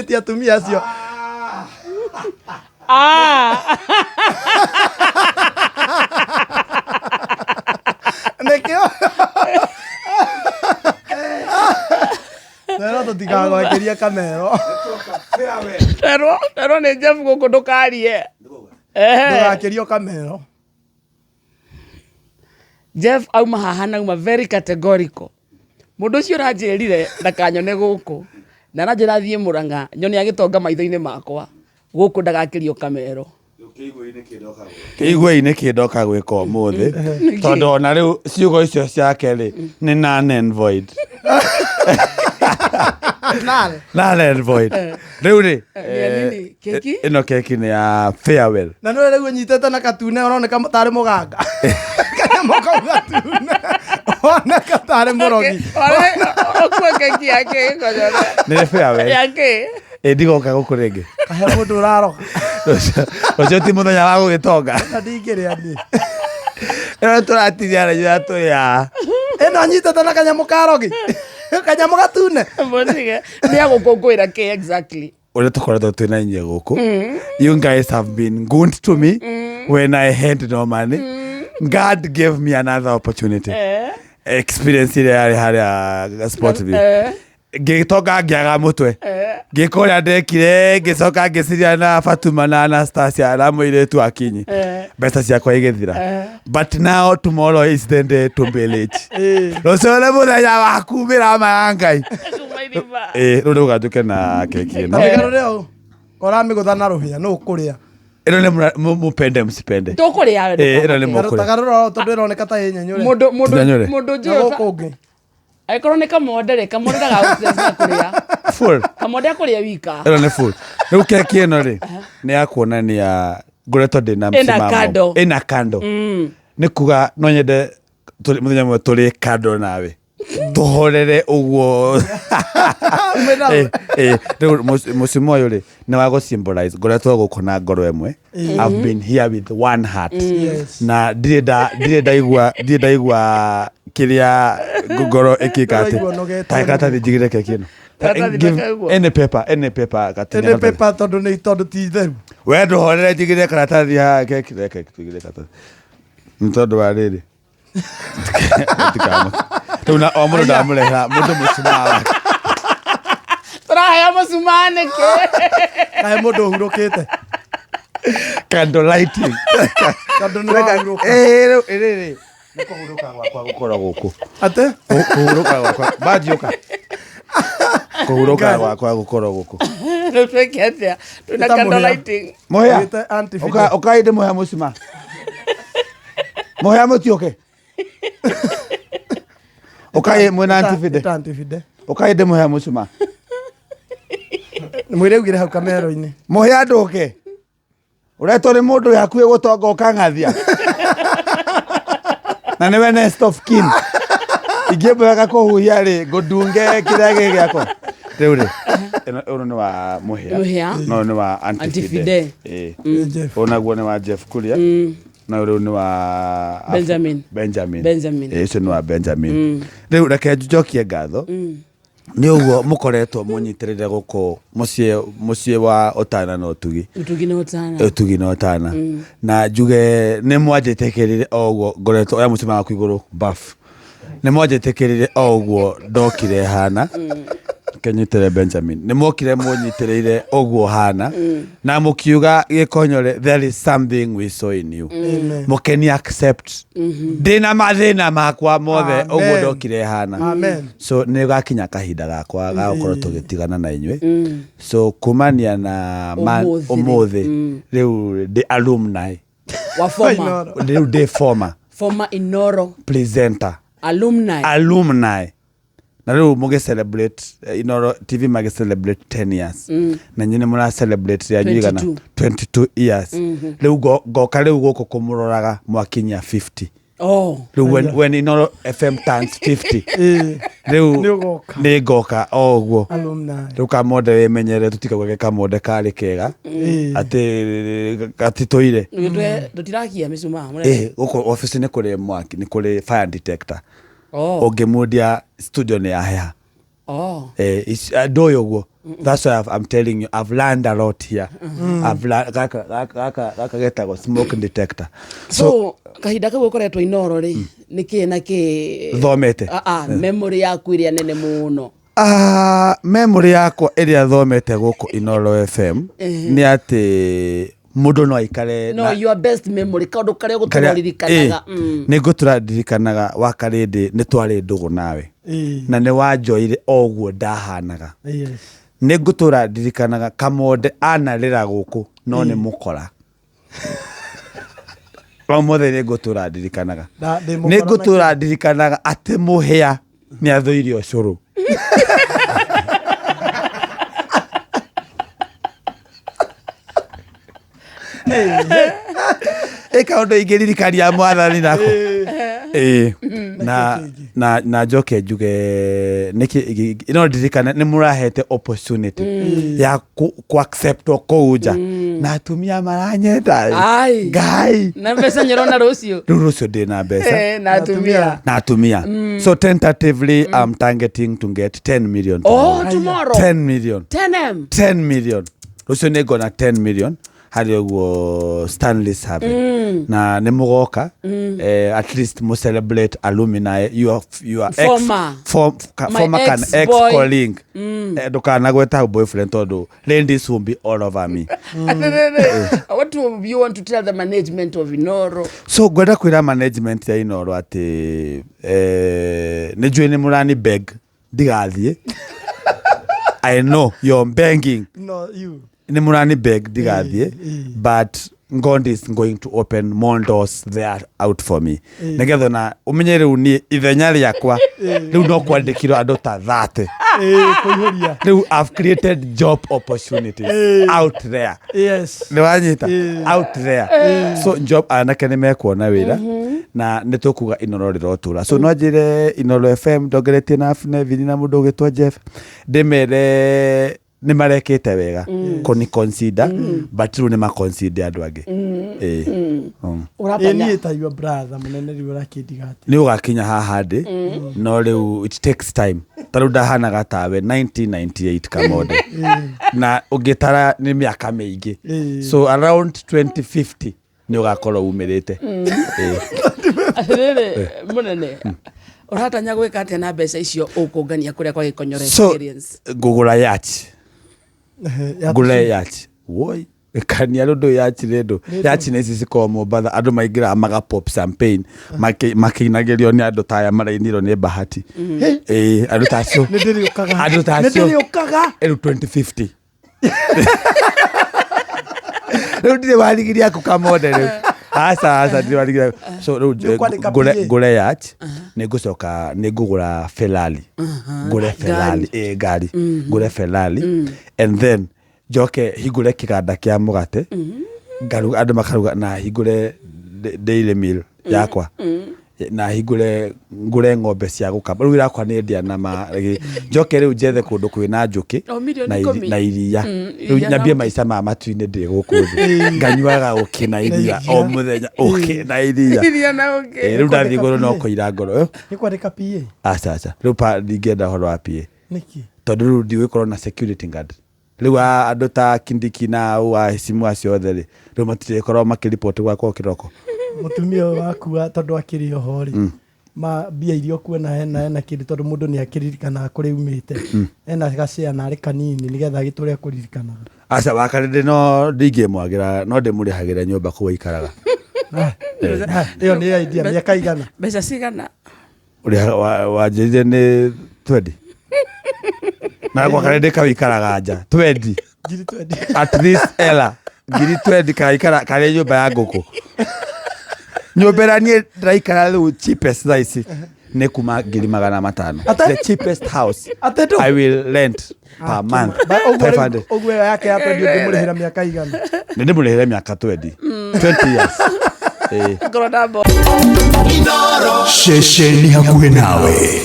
Ti atumia acio. Ah! Nĩkĩo. Twerwo tũtikagwakĩrie kamero. Twerwo twerwo nĩ Jeff gũkũ ndũkarie. Ehe. Ndũgakĩrio kamero. Jeff auma haha na auma very categorical. Mũndũ ũcio ũranjĩrire ndakanyone gũkũ na aranjĩra thiĩ Mũrang'a nyone agĩtonga maitho-inĩ makwa gũkũ ndagakĩrio kamero. Kĩiguei nĩkĩ ndoka gwĩka ũmũthĩ tondũ ona rĩu ciugo icio ciake rĩ nĩ null and void. Null. Null and void. Rĩu rĩ Nĩ ya nini? Keki? ĩno keki nĩ ya farewell. Na nĩwe rĩu ũnyitĩte na katune ũroneka tarĩ mũganga. Kanyamũ kau gatune. Ũroneka tarĩ mũrogi. Ũkua keki yake gĩkonyore. Nĩ farewell. Yake. Ĩ ndigoka gũkũ rĩngĩ. Kahe mũndũ ũraroga. Rũciũ ti mũthenya wa gũgĩtonga. Na ndingĩrĩa niĩ. Ĩno tũratinia na ithuĩ tũrĩ haha. Ĩno nyitĩte na kanyamũ ka rogi. Kanyamũ gatune. Mũtige. Nĩ agũkũngũĩra kĩ exactly. Ũrĩa tũkoretwo twĩ na inyuĩ gũkũ. You guys have been good to me when I had no money. God gave me another opportunity. Eh. Experience ĩrĩa yarĩ harĩa Sport View. Eh. Ngĩtonga ngĩaga mũtwe. Eh. Ngĩka ũrĩa ndekire ngĩcoka ngĩciria na Fatuma na Anastasia na mũirĩtu akinyi. Eh. Mbeca ciakwa igĩthira. Eh. But now tomorrow is the day to be rich. Ĩĩ. Rũciũ nĩ mũthenya wa kumĩra ma ya Ngai. Kuma irima. Ĩĩ, rĩu rĩu ganjũke na keki ĩno. Kamĩgarũre ũũ. Ũramĩgũtha na rũhĩa nũ ũkũrĩa. Ĩno nĩ mũpende msipende. Tũkũrĩa we Ĩĩ, ĩno nĩ ndũkamake. mũkũrĩa. Tagarũra ũũ tondũ ĩroneka ta ĩ nyenyũre. Mũndũ mũndũ Tinanyũre. mũndũ Na njũĩ gũkũ ũngĩ. angĩkorwo nĩ kamonde rĩ kamonde ndagagũstress na kũrĩa. Full. Kamonde akũrĩa wika. Ĩno nĩ full. Rĩu keki ĩno rĩ, nĩ ya kuonania ngoretwo ndĩna Ĩna msimamo. kando. Ĩna kando. Nĩ kuga no nyende mũthenya ũmwe tũrĩ kando nawe. Tũhorere ũguo. Mwĩna- Eh, eh, rĩu mũcimo ũyũ rĩ nĩ wa gũ symbolize ngoretwo gũkũ na ngoro ĩmwe. I've been here with one heart. Yes. Na ndirĩ nda ndirĩ ndaigua ndirĩ ndaigua kĩrĩa ngoro ĩkĩka atĩ Ndũraigua ũnogete. ta karatathi njigĩre keki ĩno. Karatathi Give ndakaigua. any paper, any paper gatinia Ĩnĩ karatathi. paper tondũ nĩ tondũ ti theru. We ndũhorere njigĩre karatathi haha keki reke tũigĩre karatathi. Nĩ tondũ wa rĩrĩ. Mũtikamake. Rĩu na o mũndũ ndamũrehera mũndũ mũcumaa wake. Tũraheo mũcumaa nĩkĩ? Kahe mũndũ ũhurũkĩte. Candle lighting. Tondũ nĩ wahurũka. Ĩĩ, rĩu rĩrĩ. Nĩ kũhurũka gwakwa gũkorwo gũkũ. Atĩ? Kũhurũka gwakwa. Banji ũka. Kũhurũka gwakwa gũkorwo gũkũ. Rĩu twĩke atĩa? Twĩna Ĩta candle mũhĩa. lighting. Mũhĩa. Wĩte Auntie Fide. Ũka ũka ĩndĩ mũhĩa mũcuma. Mũhĩa mũtiũke. Ũka mwĩna Auntie Fide. Ĩta Auntie Fide. Ũka ĩndĩ mũhĩa mũcuma. Mwĩre augire hau kamero-inĩ. Mũhĩa ndũke. Ũretwo nĩ mũndũ wĩ hakuhĩ gũtonga ũkang'athia. Na nĩwe next of kin. Ingĩmwega kũhuhia rĩ, ngũndunge kĩrĩa gĩ gĩakwa. Rĩu rĩ, ĩno ũyũ nĩ wa mũhĩa. Mũhĩa. Na ũyũ nĩ wa Auntie Auntie Fide. Fide. Ĩĩ. Ĩ Jeff. Ũyũ naguo nĩ wa Jeff Kuria. Na ũyũ rĩu nĩ wa Benjamin. Benjamin. Benjamin. Ĩĩ, ũcio nĩ wa Benjamin. Rĩu reke njokie ngatho. Nĩ ũguo mũkoretwo mũnyitĩrĩire gũkũ mũciĩ mũciĩ wa ũtana na ũtugi. Ũtugi na ũtana. Ũtugi na ũtana. Na njuge nĩ mwanjĩtĩkĩrire o ũguo ngoretwo oya mũcuma waku igũrũ bafu. Nĩ mwanjĩtĩkĩrire o ũguo ndokire hana. Kenyitĩre Benjamin. Nĩ mwokire mũnyitĩrĩire ũguo hana. Na mũkiuga gĩkonyore there is something we saw in you. Amen. Mũkeni accept. Ndĩna mathĩna makwa mothe Amen. ũguo ndokire hana. Amen. So nĩ gakinya kahinda gakwa ga gũkorwo tũgĩtigana na inyuĩ. So kumania na Ũmũthĩ rĩ. ũmũthĩ rĩu ndĩ alumni. Wa former. Inoro. Rĩu ndĩ former Former Inoro presenter alumni. alumni. Na rĩu mũgĩ celebrate Inoro TV magĩ celebrate 10 years. Na inyuĩ nĩ mũra celebrate rĩanyu igana 22. 22 years. Rĩu ngoka rĩu gũkũ kũmũroraga mwakinyia 50. Oh. Rĩu when Inoro FM turns 50. Ĩĩ. Rĩu Nĩ ũgoka. nĩ ngoka o ũguo. Alumni. Rĩu kamonde wĩmenyere tũtikauge kamonde karĩ kega Ĩĩ. atĩ gatitũire. Tũtirakia mĩcumaa. Ĩĩ, gũkũ obici nĩ kũrĩ mwaki nĩ kũrĩ fire detector. Oh. Ũngĩmundia studio nĩ yaheha. Oh. Ndũĩ ũguo. That's why I'm telling you, I've learned a lot here. I've learned, gaka getagwo smoke detector. So kahinda kau ũkoretwo Inoro rĩ, nĩ kĩ na kĩ Thomete. Ah, ah, memory yaku ĩrĩa nene mũno? Ah, memory yakwa ĩrĩa thomete gũkũ Inoro FM nĩ atĩ mũndũ no aikare No, your best memory, kaũndũ karĩa ũgũtũra ũririkanaga. Nĩ ngũtũra ndirikanaga wakarĩndĩ nĩ twarĩ ndũgũ nawe na nĩ wanjoire o ũguo ndahanaga. Nĩ ngũtũra ndirikanaga Kamonde anarĩra gũkũ no nĩ mũkora o mothe nĩ ngũtũra ndirikanaga. Ndĩ mũkora Nĩ ngũtũra ndirikanaga atĩ mũhĩa nĩ athũire ũcũrũ. Ĩ kaũndũ ingĩririkania mwathani nako. Ĩ, na njoke njuge nĩkĩ no ndirikane nĩ mũrahete opportunity ya ku accept kũu nja na atumia maranyenda ĩ. Ai. Ngai. Na mbeca nyĩrona rũciũ. Rĩu rũciũ ndĩ na mbeca. Eh, na atumia. Na atumia. So tentatively I'm targeting to get 10 million Oh, tomorrow. tomorrow. 10 million. 10M. 10 million. Rũciũ nĩ ngona 10 million harĩ ũguo Stanley's Haven na nĩ mũgoka at least mũ celebrate alumni your ex Former. My former can ex ex-boy. colleague. Ndũkanagweta hau boyfriend tondũ ladies will be all over me. Atĩrĩrĩ, what do you want to tell the management of Inoro? So ngwenda kwĩra management ya Inoro atĩ nĩ njũĩ nĩ mũrani beg ndigathiĩ. I know you're begging. No, you. Nĩ mũrani beg ndigathiĩ, but God is going to open more doors there out for me nĩgetha ona ũmenye rĩu niĩ ithenya rĩakwa rĩu no kwandĩkirwo andũ ta 30. Kũihũria. Rĩu I've created job opportunities out there. Nĩ wanyita out there. So job anake nĩ mekuona wĩra na nĩ tũkuga Inoro rĩrotũra. So no njĩre Inoro FM ndongeretie na Nevin na mũndũ ũgĩtwo Jeff ndĩmere nĩ marekĩte wega kũni consider, but rĩu nĩ maconsider andũ angĩ. Ĩĩ. Ũratanya. Niĩ ta your brother mũnene rĩu ũrakĩndiga atĩa? Nĩ ũgakinya haha ndĩ no rĩu it takes time. Ta rĩu ndahanaga tawe 1998 Kamonde na ũngĩtara nĩ mĩaka mĩingĩ. So around 2050 nĩ ũgakorwo umĩrĩte. Ĩĩ. Atĩrĩrĩ, mũnene, ũratanya gwĩka atĩa na mbeca icio ũkũngania kũrĩa kwa Gĩkonyoro So experience? ngũgũra yacht. Ya Ngũre yacht woi kania rä ndå yachi rä ndå yachi nä ici cikorwo Mombatha andå maingä maga pop champagne makä inagä rio nä andå taya marainirwo nä Bahati. Ä andå tacio. Nĩ ndĩrĩũkaga. Andũ ta Nĩ acio. ndĩrĩũkaga. Rä u 2050 rä u ndirä warigiria aku Kamonde rä u aca aca ndirä warigiria. So rä u Nĩ ũkwandĩka PA? ngũre yacht nä ngå coka nä ngå gå ra Ferrari, ngũre Ferrari, ĩ ngari ngũre Ferrari and then njoke hingũre kĩganda kĩa mũgate ngaruga andũ makaruga na hingũre dairy mill yakwa na hingũre ngũre ng'ombe cia gũkama rĩu yakwa nĩ ndĩa na ma njoke rĩu njethe kũndũ kwĩna njũkĩ O mirioni na 10. Na iria. Rĩu Iria na nyambie ũkĩ. maica ma matu-inĩ ndĩ gũkũ thĩ nganyuaga ũkĩ na iria o mũthenya ũkĩ na iria. Iria na ũkĩ. Ĩ, rĩu ndathiĩ igũrũ no kũira ngoro. Nĩ kwandĩka PA? Aca aca rĩu pa ndingĩenda ũhoro wa PA. Nĩkĩ? Tondũ rĩu ndigũgĩkorwo na security guard rĩu andũ ta Kindiki na au ahecimu acio othe rĩ rĩu matirĩkorwo makĩriboti gwakwa kĩroko. Mũtumia ũyũ wakua tondũ akĩrĩ oho rĩ ma mbia iria ũkuona hena kĩndũ tondũ mũndũ nĩ akĩririkanaga kũrĩa umĩte ena gacĩa narĩ kanini nĩgetha agĩtũre akũririkanaga. Aca wakarĩndĩ no ndingĩmwagĩra no ndĩmũrĩhagĩra nyũmba kũu aikaraga. Ĩyo nĩ idea mĩaka igana? Mbeca cigana? Ũrĩa wanjĩrire nĩ twendi na gwakarĩndĩ kau ikaraga nja twendi. 20,000. At least ela 20,000 karaikara karĩ nyũmba ya ngũkũ nyũmba ĩrĩa niĩ ndĩraikara rĩu cheapest thaa ici nĩ kuma 500,000. Ate? The cheapest house Ate ndũ? I will rent per month 500. Ũguo ĩyo yake ya twendi ũngĩmũrĩhĩra mĩaka igana? Nĩ ndĩmũrĩhĩre mĩaka 20, 20 years. Ĩĩ. Ngorwo na mbo Ceceni hakuhĩ nawe.